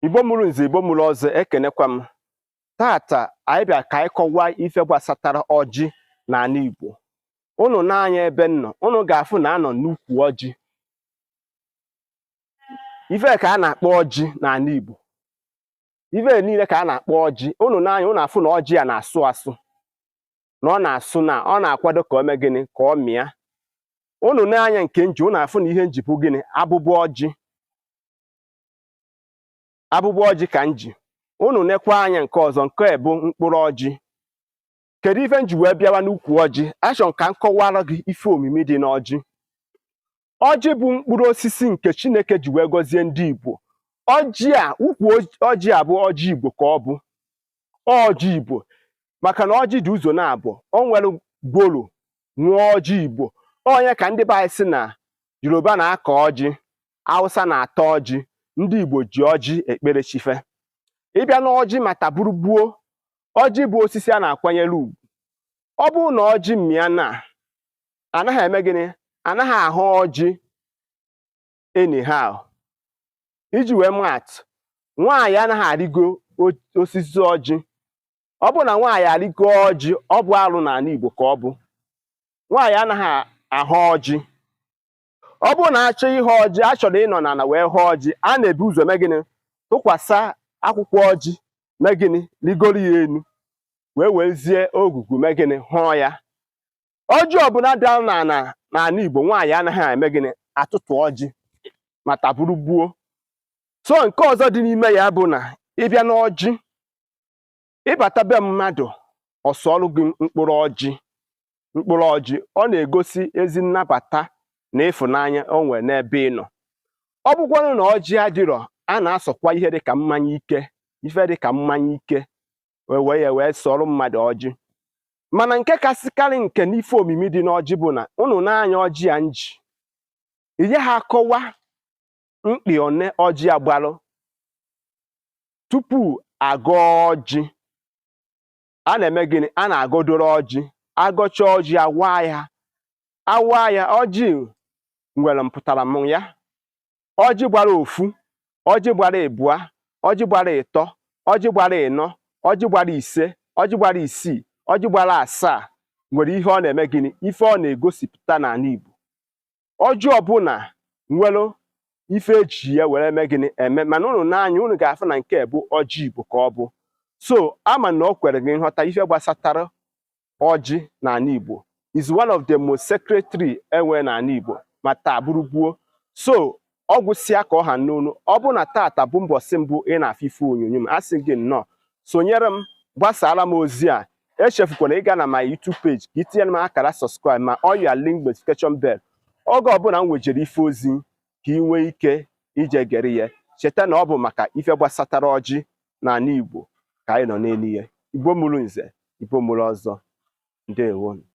Igbo mụrụ nze, Igbo mụrụ ọzọ, ekenekwa m. Tata anyị bịa ka anyị kọwaa ife gbasatara ọjị n'ala Igbo. Unu na-anya ebe m nọ, unu ga-afụ na anọ n'ukwu ọjị. Ife ka a na-akpọ ọjị n'ala Igbo, ife niile ka a na-akpọ ọjị. Unu na-anya, unu afụ na ọjị a na-asụ asụ, na ọ na-asụ, na ọ na-akwado ka o mee gịnị? Ka ọ mịa. Unu na-anya nke nji, unu afụ na ihe nji bụ gịnị? Abụbụ ọjị. Abụbụ ọjị ka m ji. Unu nekwa anya nke ọzọ, nke bụ mkpụrụ ọjị. Kedu ife m ji wee bịawa n'ukwu ọjị? Achọrọ m ka m kọwara gị ife omimi dị n'ọjị. Ọjị bụ mkpụrụ osisi nke Chineke ji wee gọzie ndị Igbo. Ọjị a, ukwu ọjị a bụ ọjị Igbo ka ọ bụ ọjị Igbo, maka na ọjị dị ụzọ na-abụọ. O nwere gworo, nwee ọjị Igbo. Onye ka ndị be anyị sị na Yoruba na-akọ ọjị, Hausa na-ata ọjị, ndị Igbo ji ọjị ekpere chife. Ịbịa n'ọjị mata bụrụ gbuo, ọjị bụ osisi a na-akwanyere ugwu. Ọ bụrụ na ọjị mịa, na anaghị eme gịnị? Anaghị ahụ ọjị anyhow. Iji wee maa atụ, nwaanyị anaghị arịgo osisi ọjị. Ọ bụrụ na nwaanyị arịgo ọjị, ọ bụ arụ n'ala Igbo ka ọ bụ. Nwaanyị anaghị ahụ ọjị. Ọ bụrụ na achọ ihe ọjị, a chọrọ ịnọ n'ala wee hụọ ọjị, a na-ebu ụzọ mee gịnị? Tụkwasị akwụkwọ ọjị, mee gịnị? Rigoro ya elu, wee wezie ogugu mee gịnị? Hụọ ya. Ọjị ọbụla dara n'ala n'ala Igbo, nwaanyị anaghị eme gịnị? Atụtụ ọjị ma taburu gbuo. So nke ọzọ dị n'ime ya bụ na ịbịa n'ọjị, ịbata be mmadụ, ọsọọlụ gị mkpụrụ ọjị. Mkpụrụ ọjị, ọ na-egosi ezi nnabata na ịfụnanya o nwere n'ebe ị nọ. Ọ bụkwanụ na ọjị adịrọ, a na-asọkwa ihe dịka mmanya ike, ife dịka mmanya ike, wee wee ya wee sọrọ mmadụ ọjị. Mana nke kasịkarị nke n'ife omimi dị n'ọjị bụ na unu na-anya ọjị a nji inye ha akọwa mkpị one ọjị agbalụ tupu agọọ ọjị. A na-eme gịnị? A na-agọdoro ọjị. Agọcha ọjị, awa ya, awa ya. Ọjị nwere mpụtara m ya. Ọjị gbara ofu, ọjị gbara ịbụa, ọjị gbara ịtọ, ọjị gbara ịnọ, ọjị gbara ise, ọjị gbara isii, ọjị gbara asaa nwere ihe ọ na-eme gịnị? Ife ọ na-egosipụta n'ala Igbo. Ọjị ọbụla nwere ife eji ya were eme gịnị? Eme. Mana unu n'anya, unu ga-afụ na nke bụ ọjị Igbo ka ọ bụ. So ama na o kwere gị nghọta ife gbasatara ọjị n'ala Igbo is one of the most sacred tree enwe n'ala Igbo ma taa bụrụ gbuo. So ọ gwụsịa ka ọ ha n'onu. Ọ bụ na tata bụ mbọsị mbụ ị na-afụ ife onyonyo m, asị gị nnọọ, sonyere m, gbasara m ozi a. Echefukwala ịga na my YouTube page ka itinyere m akara subscribe ma on your link notification bell. Oge ọbụla m wejere ife ozi, ka ị nwee ike ije gere ya. Cheta na ọ bụ maka ife gbasatara ọjị n'ala Igbo ka anyị nọ n'elu ya. Igbo mụrụ nze, Igbo mụrụ ọzọ, ndewo.